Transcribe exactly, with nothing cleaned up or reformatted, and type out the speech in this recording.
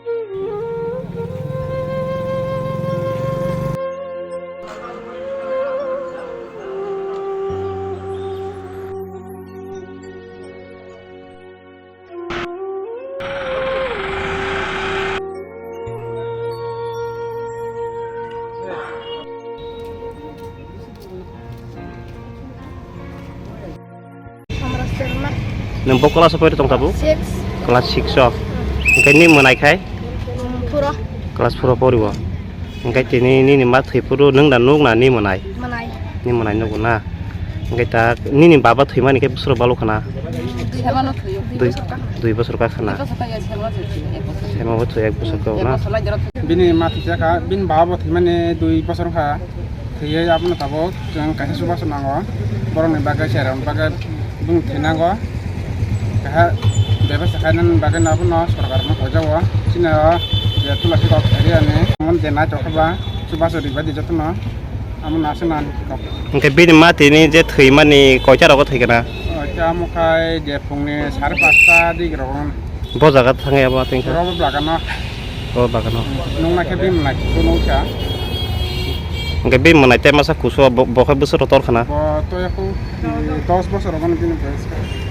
Samrastorma. Nwng bo class o pori tong tabu? Six. Class six o. Hwnkhe ni mwnai khai? Four o. Class four o pori o. Hwnkhe tini nini ma thwi phuru nwng da nuk na ni mwnai? Mwnai. Ni mwnai nugo na? Hwnkhe ta nini baba thwimani khe bwswk balo khna? Dui, dui bosor ka khna. Sema bo thwi ek bosor ka na? Bini ma thwi kha, bini baba bo thwimani dui bosor kha. Thwiwi abono tabuk chwng kaisa chubachu nango. Borokni bagwi, cherairokni bagwi bini thwi nango. Kaisa bebasa khainani bagwi abono sorkarno koijago. Chini o je Tulasi kok area ni omo de naithok khe ba chubachu ribai di jotono. Amo nase nani kok. Hwnkhe bini ma tini je thwimani koita rogo thwikha na? O, khe amo khai je phungni sare pasta dik rogo. Bo jaga thangwi abo atwng kha? Oro bo bagano. O bagano. Nung naikhe bini mwnai kusu nuksa. Hwnkhe bini mwnai tei masa kusu bo, bo khai bwswk rotor khana? Bo to yakho, eh, dos bosor rogo bini boyes kha.